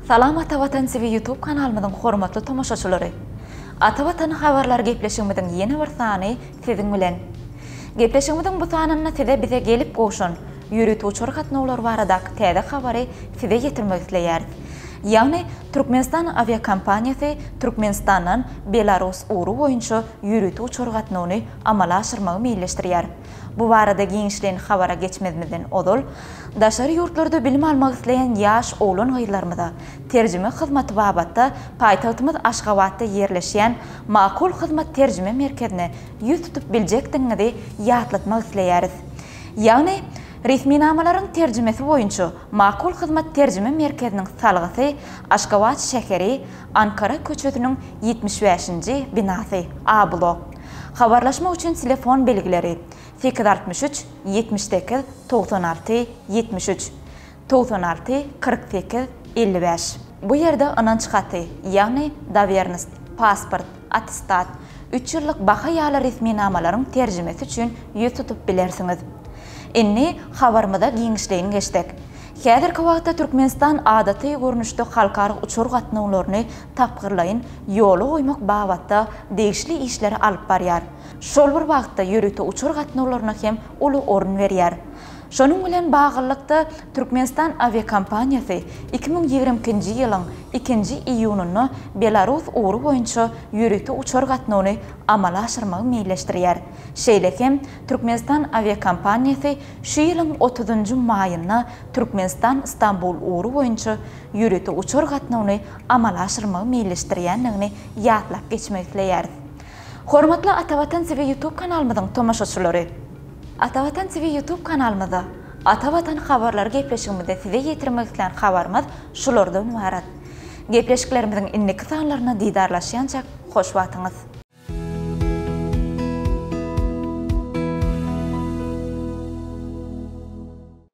Salam Ata Watan TV YouTube kanalymyzyň hormatly tomaşaçylary! Ata Watan habarlary gepleşigimiziň ýene bir sany siziň bilen. Gepleşigimiziň bu sanynda size bize gelip gowşan ýörite uçar gatnawlary baradaky täze habary size ýetirmek isleýäris. Ýagny Türkmenistan awiakompaniýasy Türkmenistandan Belarus ugry boýunça ýörite uçar gatnawyny amala aşyrmagy meýilleşdirýär. Bu barada giňişleýin habara geçmezimizden ozal, daşary ýurtlarda bilim almak isleýän ýaş oglan-gyzlarymyza terjime hyzmaty babatda paýtagtymyz Aşgabatda ýerleşýän Makul Hyzmat terjime merkezine ýüz tutup biljekdigiňizi ýatlatmak isleýäris. Ýagny, resminamalaryň terjimesi boýunça Makul Hyzmat terjime merkeziniň salgysy Aşgabat şäheri, Ankara köçesiniň 75-nji binasy, A blok. Habarlaşmak üçin telefon belgileri, 863 78 96 73, 96 48 55. Bu ýerde ynanç haty, ýagny dowernost, pasport, attestat, üç ýyllyk baha ýaly resminamalaryň terjimesi üçin ýüz tutup bilersiňiz. Indi habarymyza giňişleýin geçsek. Häzirki wagtda Türkmenistan adaty görnüşde halkara uçar gatnawlaryny tapgyrlaýyn ýola goýmak babatda degişli işleri alyp barýar. Şol bir wagtda ýörite uçar gatnawlaryna hem uly orun berýär. Şonuň bilen baglylykda, Türkmenistan awiakompaniýasy 2022-nji ýylyň ikinji iýunynda Belarus ugry boýunça ýörite uçar gatnawyny amala aşyrmagy meýilleşdirýär. Şeýle hem, Türkmenistan awiakompaniýasy şu ýylyň otuzynjy maýynda Türkmenistan, Stambul ugry boýunça ýörite uçar gatnawyny amala aşyrmagy meýilleşdirýändigini ýatlap geçmek isleýäris. Hormatly Atavatan TV YouTube kanalymyzyň tomaşaçylary! Atavatan TV YouTube kanalymyzda Ata Watan habarlary gepleşigimizde size ýetirmek islän habarymyz şulardan ybarat. Gepleşiklerimiziň indiki sanlarynda didarlaşýançak hoş wagtyňyz!